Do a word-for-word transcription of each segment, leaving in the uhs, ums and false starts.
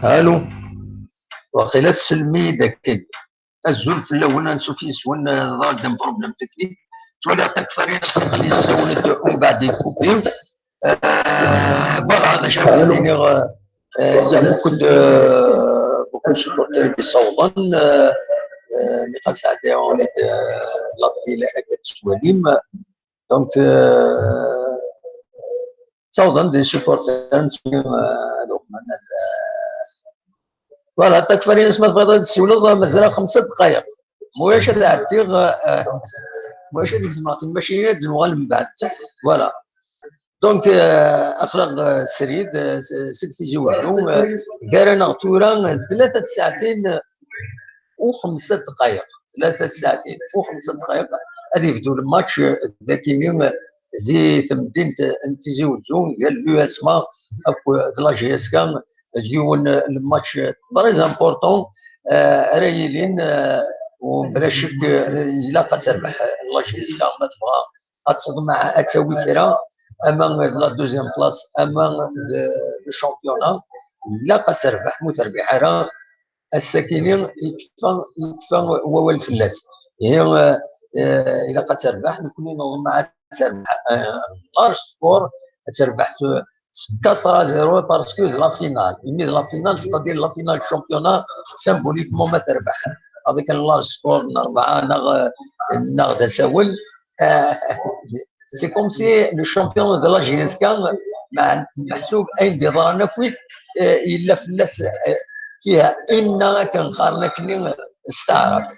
Allô. Waqila tselmi-d akka. Azul fell-awen, ansuf yes-wen, euh, ḍal d'un problème technique. Ttwaliɣ takfarinas aql-i tessawel-d umbeɛd yekkupi. Euh, voilà, d acu ara d-iniɣ, euh, euh, il y a beaucoup de, beaucoup de supporters qui sont, euh, euh, Michael Saadi, on est de la ville, donc, euh, ttawḍen-d les supporters n, euh, ad uqmen ad, euh, voilà, takfarinas, ma tebɣiḍ ad tsiwleḍ, mazal xemsa dqayeq. Mulac ad ɛeddiɣ, euh, mulac ad gezmeɣ timacinin ad d-nuɣal mbeɛd. Voilà. Donc, euh, aql-aɣ, euh, srid, euh, s-, seg Tizi Wezzu, euh, gar-aneɣ tura, euh, tlata tsaɛtin, euh, u xemsa dqayeq. Tlata tsaɛtin u xemsa dqayeq ad yebdu lmatch, euh, dagini, euh, di temdint n Tizi Wezzu, gar l'U S M A akked la J S K, d yiwen, euh, lmatch, euh, très important, euh, ara yilin, euh, u bla ccek, euh, ilaq ad terbeḥ, euh, la J S K ma tebɣa ad teḍmeɛ ad tawi kra, ama d la deuxième place, ama d le championnat, ilaq ad terbeḥ, ma terbiḥ ara, ass-akini yekfa, yekfa wawal fell-as. Ihi, euh, euh, ilaq ad terbeḥ, nekni neḍmeɛ ad terbeḥ, euh, large score, ad terbeḥ s quatre à zéro parce que de la finale. Imi de la finale, c'est-à-dire la finale championnat, symboliquement ma terbeḥ avec un large score n rebɛa neɣ, neɣ d asawen. Euh, c'est comme si le champion de la J S K, ma-, meḥsub ayen d-yeḍran akkit, euh, yella fell-as, euh, fiha inna akken qqaren akkenni s taɛrabt.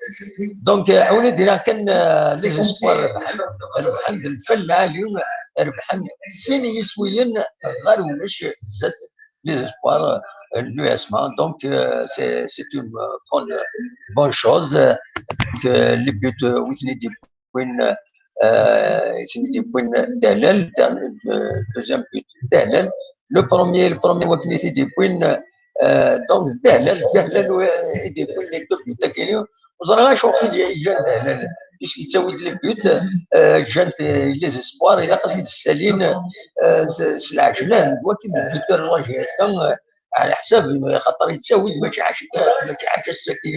Donc, euh, awen ad d-iniɣ kan, euh, les espoirs rebḥen, rebḥen-d lfal lɛali, rebḥen sin yiswiyen ɣer ulac zdat les espoirs, euh, l'U S M A. Donc, euh, c'est, c'est une, euh, bonne, bonne chose, euh, que les buts, euh, wi ten-id-yewwin, euh, wi ten-id-yewwin Dalal, euh, deuxième but Dalal. Le premier, le premier wi ten-id-yewwin, euh, donc Dalal, Dalal, euh, i d-yewwin les deux buts-agi. Ur ẓriɣ acu i d-yeǧǧan Dalal, puisque yettawi-d les buts, euh, ǧǧan-t, euh, les espoirs, ilaq ad t-id-ssalin, euh, s, s lɛejlan, d wakken le buteur n la J S K, euh, ɛla ḥsab, xaṭer yettawi-d, mačči ɛac-, mačči ɛac ass-agi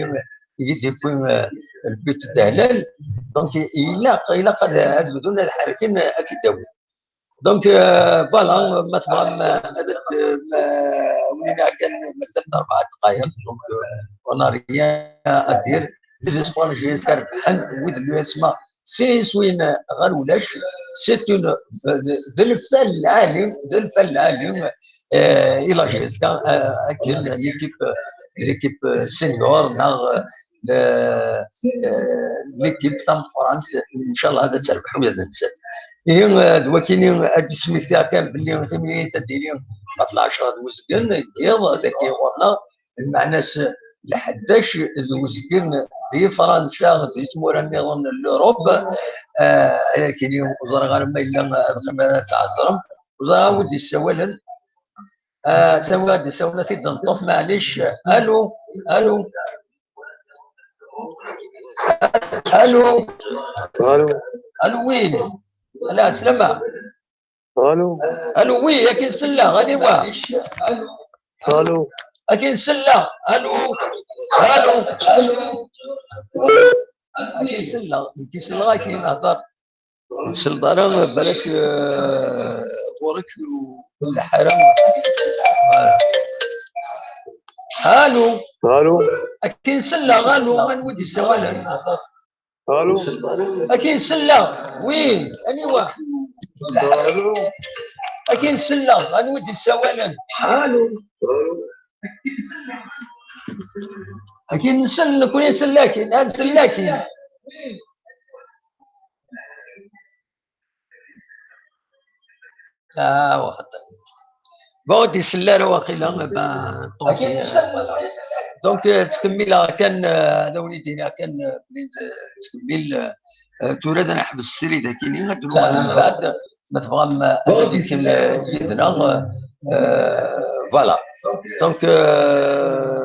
i d-yewwi, euh, le but Dalal. Donc, ilaq, ilaq ad, ad bdun ad ḥerken, ad t-id-awin. Donc, euh, voilà, ma tebɣam, euh, ad d-, euh, win kan mazal rebɛa dqayeq, donc, euh, on n'a rien à dire. Les espoirs n J S K rebḥen, wid n l'U S M A sin yiswiyen ɣer ulac. C'est une, euh, d, d lfal lɛali, d lfal lɛali, euh, i la J S K, euh, akken l'équipe, l'équipe, euh, senior, neɣ, euh, le, euh, l'équipe tameqqrant, inchallah ad terbeḥ ula d nettat. Ihi, euh, d wakini ad d-ttmektiɣ kan belli timlilit ad d-tili ɣef lɛecṛa d uzgen n yiḍ, dagi ɣur-neɣ, lmeɛna-s lḥeddac d uzgen di Fransa, di tmura nniḍen n l'Europe, euh, ayakini ur ẓriɣ ara ma yella ad, ad tɛeẓrem, ur ẓriɣ ara wi d-yessawalen. Ah, ttawil ad d-isawel, ad t-id-neṭṭef, maɛlic. Allô, allô. Allô. Allô. Allô, oui. Ala, slama. Allô. Allô, oui, akin selleɣ, aniwa? Allô. Akin selleɣ, allô. Allô. Akin selleɣ, akin selleɣ, akin hḍer. Ur selleḍ ara, balak, euh, ɣur-k lḥara. Allô. Allô. Akin selleɣ, allô, anwa i d-yessawalen? Allô. Akin selleɣ, oui, aniwa? Allô. Akin selleɣ, anwa i d-yessawalen? Allô. Akin nsell, nekkni nsell akin, ad nsell akin. Ah, waxaṭer. Bon, ur d-isell ara waqila, eh ben, tant pis. Donc, euh, ttkemmileɣ kan, euh, ad awen-id-iniɣ kan, euh, belli, euh, ttkemmil, euh, euh, tura ad neḥbes srid akini, ad d-nuɣal mbeɛd, ma tebɣam, euh, ad d-tikim, euh, yid-neɣ, euh, euh, voilà. Donc, euh,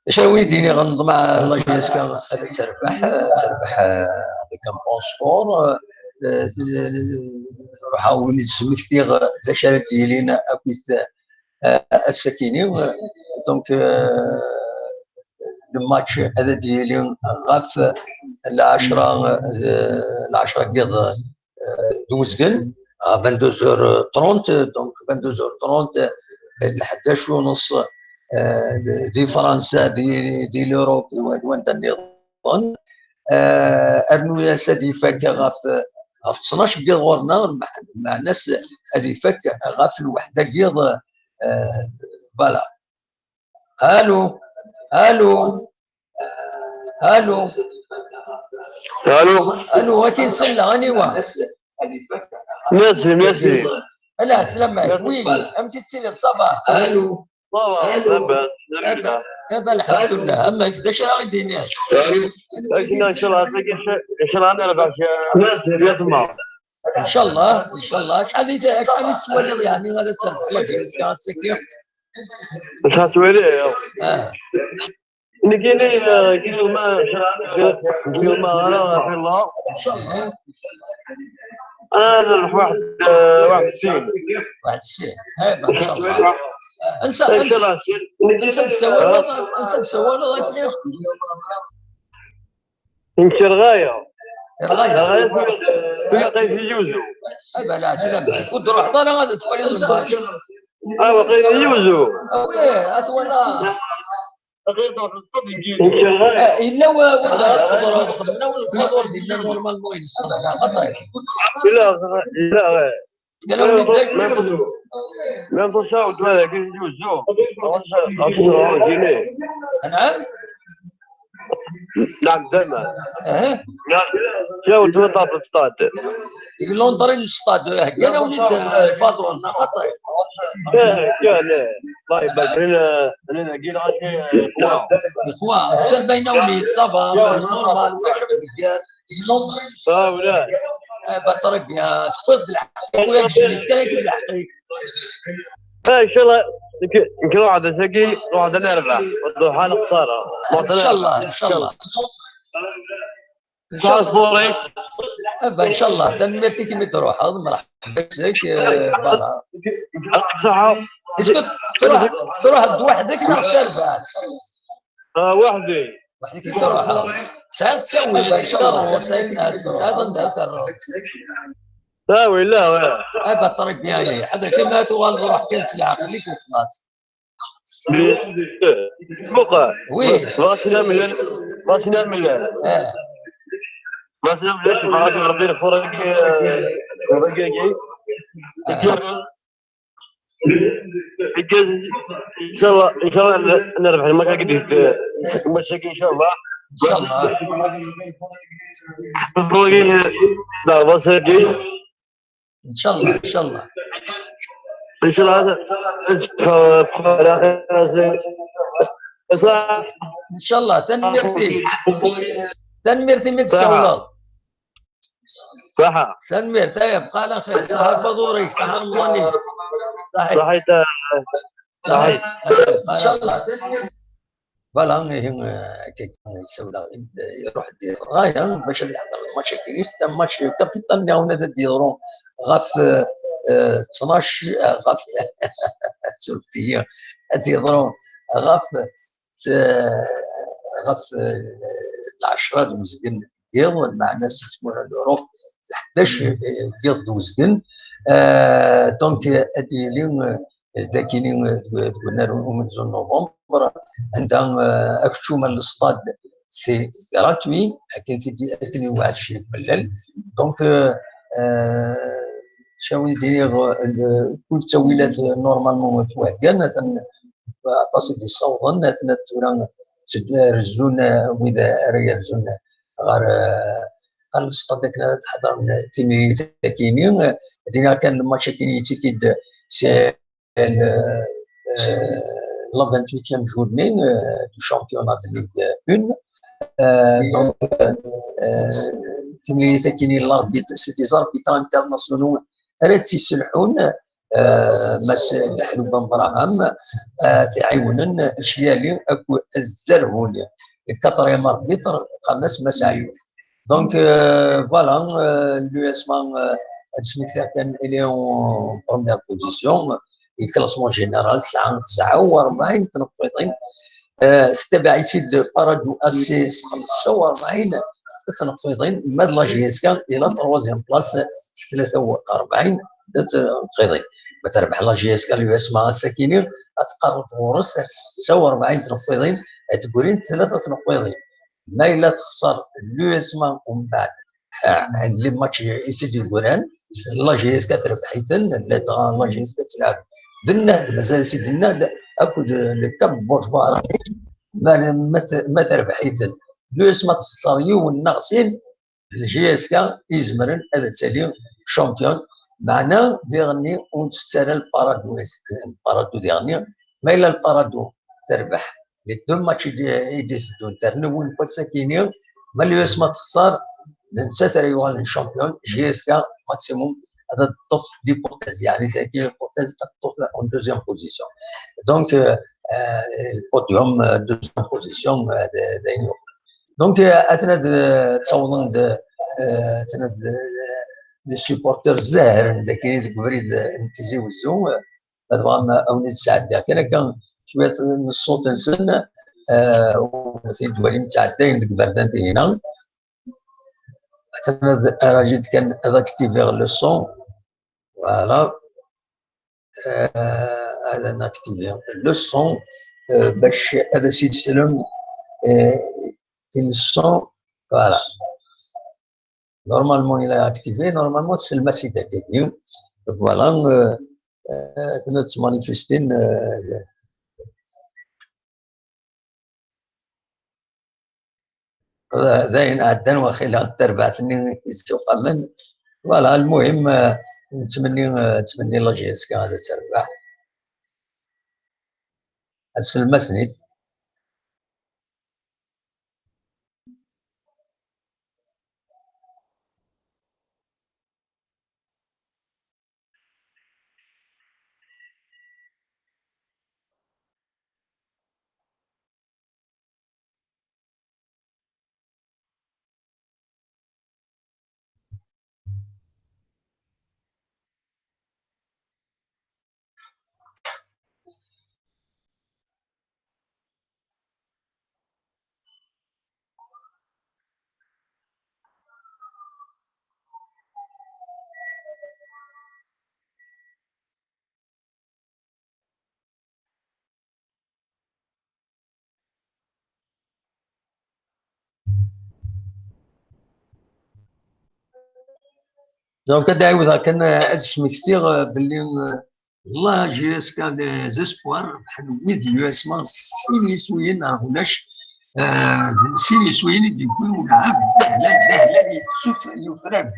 Acu ara wen-d-iniɣ, neḍmeɛ la J S K ad terbeḥ, ad terbeḥ, euh, avec un bon score, euh, euh, ruḥeɣ wen-id-smektiɣ d acu ara d-yilin akkit, Ass-akini, donc, le match ad d-yili ɣef lɛecṛa, lɛecṛa n yiḍ d uzgen, à vingt-deux heures trente, donc vingt-deux heures trente, lḥdac u nṣ, di Fransa, di, di l'Europe, d wanda nniḍen. Rnu-yas ad ifak ɣef, ɣef ttnac n yiḍ ɣur-neɣ, meɛna-s ad ifak ɣef lweḥda n yiḍ. Voilà. Allô? Allô? Allô? Allô? Allô, akin selleɣ, aniwa? Merci, merci. Ala, slam. Oui, amek i tettiliḍ, ça va? Allô? Ça va, ça va, alhamdulillah. Lḥemdullah. Amek, d acu ara yi-d-tiniḍ? Akken, inchallah, akken, inchallah, ad nerbeḥ, ya tma. Inchallah, inchallah. Acḥal i, acḥal i tettwaliḍ, yeɛni, ad terbeḥ la Grèce, ass-agi? Acḥal tettwaliḍ? Ah. Nekkini, eh, kif ma, kif ma ara, ɣef Allah. Ad nruḥ واحد، eh, واحد السين. واحد السين. إيه، إن شاء الله. إن شاء الله. أنت، أنت تسوي، أنت تسوي لك. أنت رغاية. رغاية. رغاية في، في قيس يوزو. أبا لا، سلام. كنت روح طالع هذا تولي الماتش. أيوة، قيس يوزو. أوي، أتولى. إلا وين الصدر، خدمنا والصدر ديالنا normalement يصدر. لا، خطأ. لا، لا. قالوا لي داك. ما نتصاوب هذا كي يجوز زوج. نعم. نعم، زعما. اه. لا، لا، وتوضع في الستاد. يقول لهم طريق للستاد، اه، قال وليد، اه، فاضل، ما خطأ. اه، كان، اه. الله يبارك. هنا، هنا نلقي الغاشي، اه، إخوة. إخوة، السر بينهم، صافا، نورمال، ولا شيء. اه، ولا. اه، بالطريق، يا تقول الحقيقة، وياك شريف، كان يقول الحقيقة. اه، إن شاء الله، يمكن، يمكن واحد الزكي، واحد الأربعة، والضحى نخسارة. إن شاء الله، إن شاء الله. إن شاء الله. صوري. اه، إن شاء الله، تنميرتي كي تروح، هذا مرحبا بك، اه، voilà. صحة. إسكت، تروح، تروح بوحدك ولا سالفة؟ اه، وحدي. وحدك تروح. ساعات تسوي، ساعات، ساعات عندها كرة. لا، ولا، ولا. هذا الطريق ديالي. حضر كيما تغال روح كان سلاح، خليك وخلاص. بقى. وي. باش نعمل، باش نعمل. اه. باش نعمل، باش ربي يغفر لك، اه، ربي يجي. اه. إن شاء الله، إن شاء الله ن-، نربح الماتش الجديد. الماتش الجاي إن شاء الله. إن شاء الله. لا، بس هادي. إن شاء الله، إن شاء الله. إن شاء الله هذا. إن شاء الله. إن شاء الله. تنميرتي. تنميرتي ميك صحة. صحة. تنميرت، أيا بقى على خير. صحة الفضوري، صحة رمضاني. صحيح. صحيح. صحيح. إن شاء الله. Voilà، إيه، آه، كي يسوي لا، يروح يدير غاية باش يحضر الماتش كي يستنى ماتش كابيتال، هنا يديرون غاف، آه، اثناش، آه، غاف سورتي، يديرون غاف، آه، غاف، آه، العشرة المزقن. Iḍ, meɛna s tmura n Luṛup, ḥdac, eh, iḍ d uzgen. Eh, donc, ad yili, eh, dagini, eh, deg, deg unnar umenzu n November, anda, eh, akeččum n lesṭad, c'est gratuit, akken i d-, akken i iwɛed Ccix Mellal. Donc, eh, eh, ttawin-d, iniɣ, eh, kul ttawilat, eh, normalement, ttwaheggan, atan aṭas i d-yessawḍen, atan tura tteddu rezzun, eh, wid ara yerzun ɣer, eh, ɣer lesṭad akken ad ḥadren timlilit-agi-ni. Dinna kan lmatch-agi-ni yettak-id si le, eh, la vingt-huitième journée, eh, du championnat de Ligue un. Eh, donc, eh, timlilit-agi-ni, l'arbitre, c'est des arbitres internationaux ara tt-iselḥun, eh, Mass Leḥlub Abraham, eh, t-iɛiwnen Ciyali akked Zerhuni, quatrième arbitre, qqaren-as Mass Ɛyub. Donc, eh, voilà, eh, l'U S M A, eh, ad smektiɣ kan, il est en première position. i classement général tesɛa tesɛa u ṛebɛin tneqqiḍin. Eh, tettabaɛ-itt-id Paradou A C s xemsa u ṛebɛin tneqqiḍin, ma d la J S K i la troisième place s tlata u ṛebɛin tneqqiḍin. Ma terbeḥ la J S K l'U S M A ass-akini, ad tqerreb ɣur-s s setta u ṛebɛin tneqqiḍin, ad d-ggrint tlata tneqqiḍin. Ma yella texṣer l'U S M A umbeɛd, ah, les matchs i t-id-yeggran, la J S K terbeḥ-iten, ladɣa la J S K telɛeb d Nnehd, mazal-as i d Nnehd akked le Cap Bourgeois Aramis, ma, ma t-, ma terbeḥ-iten l'U S M A texṣer yiwen neɣ sin, d la J S K i izemren ad tali champion, meɛna diɣenni ur nettett ara le Paradou, le Paradou diɣenni, ma yella le Paradou terbeḥ les deux matchs i d-, i d-iteddun, terna win n wass-akini, ma l'U S M A texṣer, d nettat ara yuɣalen champion, J S K maximum ad teṭṭef l'hypothèse, yeɛni tagi l'hypothèse ad teṭṭef en deuxième position. Donc, euh, euh, le podium, euh, deuxième position, euh, d, d ayen yuqmen. Donc, euh, atna d, ttawḍen-d, euh, atna d, d supporters zehren dagi deg ubrid n Tizi Wezzu, euh, ma tebɣam ad wen-id-sɛeddiɣ kan akka cwiṭ n ṣṣut-nsen, euh, u tin twalim ttɛeddayen deg iberdan tihin-a. Atna d, ara jid kan ad aktiviɣ le son. Voilà. Euh, ad aktiviɣ le son, euh, bac ad as-islem, euh, i le son. Voilà. Normalement, il est activé. Normalement, c'est le massi d'accueil. Voilà. Euh, euh, nous manifestons, euh, d ayen ɛeddan, waxila d tarbaɛt-nni i yettuqamen. Voilà, lmuhim, euh, nettmenni, euh, nettmenni la J S K ad terbeḥ. Ad sellem-asen-id. Donc, ad ɛiwdeɣ kan, euh, ad smektiɣ, euh, belli, euh, la J S K les espoirs rebḥen wid n l'U S M A sin yiswiyen neɣ ulac, euh, sin yiswiyen i d-yewwi ulɛab, d ahlal, d ahlal yessuf-, yufrar-d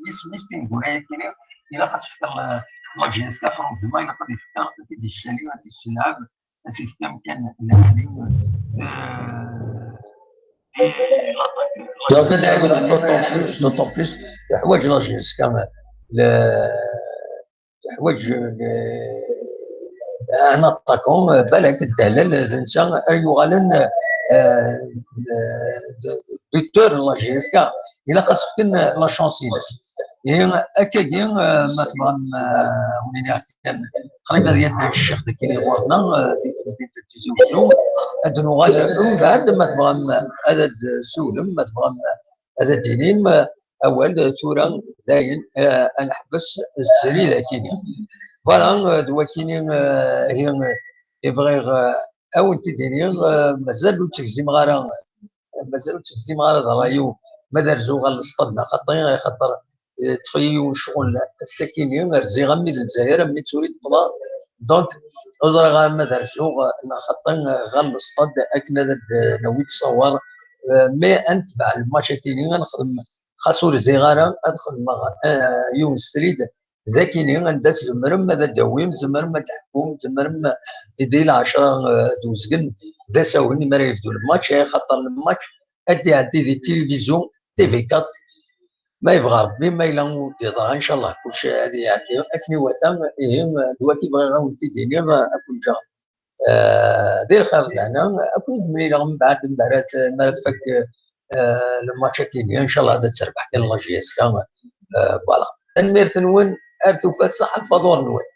isem-is tineggura-agi, ilaq ad tefkeḍ, euh, la J S K, Franck Dumas, ilaq ad yefkeḍ, ad t-id-yessali, ad t-yesselɛeb, ad t-yefk amkan lɛali, euh, Donc, d'autant plus, d'autant plus, teḥwaǧ la J S K, le, teḥwaǧ, le, un attaquant, euh, balak d ahlal, d netta ara yuɣalen, euh, euh, buteur n la J S K. Ilaq ad s-fken la chance-ines. Ihi, akkagi, euh, ma tebɣam, euh, win i kan, qrib ad yeddu ccix deg ɣur-neɣ, euh, di temdint n Tizi Wezzu. Ad nuɣal mbeɛd, ma tebɣam ad d-siwlem, ma tebɣam ad d-tinim, euh, awal, euh, tura dayen, euh, ad neḥbes srid akini. Voilà, euh, d wakini, euh, i, i bɣiɣ, euh, ad wen-t-id-iniɣ, euh, mazal ur ttgezzimeɣ ara, mazal ur ttgezzimeɣ ara d ṛṛay-iw ma ad rzuɣ ɣer lestad neɣ xaṭi, axaṭer, eh, ṭṭef-iyi yiwen ccɣel ass-akini, rziɣ almi d Lezzayer, almi d tura i d-ffɣeɣ. Donc, ur ẓriɣ ara ma ad rzuɣ, eh, neɣ xaṭi, eh, ɣer lestad akken ad d-nawi ttṣawer. Eh, mais ad netbeɛ lmatch-akini, ad nexdem, xas ur rziɣ ara, ad xedmeɣ, eh, yiwen srid d akini, anda tzemrem ad d-tawim, tzemrem ad d-tḥekkum, tzemrem di lɛecṛa, eh, d uzgen d asawen mi ara yebdu lmatch, eh, xaṭer lmatch ad d-iɛeddi di tilivizyu T V quatre. Ma yebɣa Ṛebbi, ma yella ur d-yeḍra, ncallah, kullec ad iɛeddi akken iwata. Ihi, d wagi bɣiɣ ad wen-t-id-iniɣ, ad ken-ǧǧeɣ, eh, di lxir d lehna, ad ken-id-mlileɣ mbeɛd, mi ara t-, mi ara tfak, eh, lmatch-akini, ncallah ad terbeḥ kan la J S K, eh, voilà. Tanemmirt-nwen, ar tufat, ṣaḥḥa lfaḍur-nwen.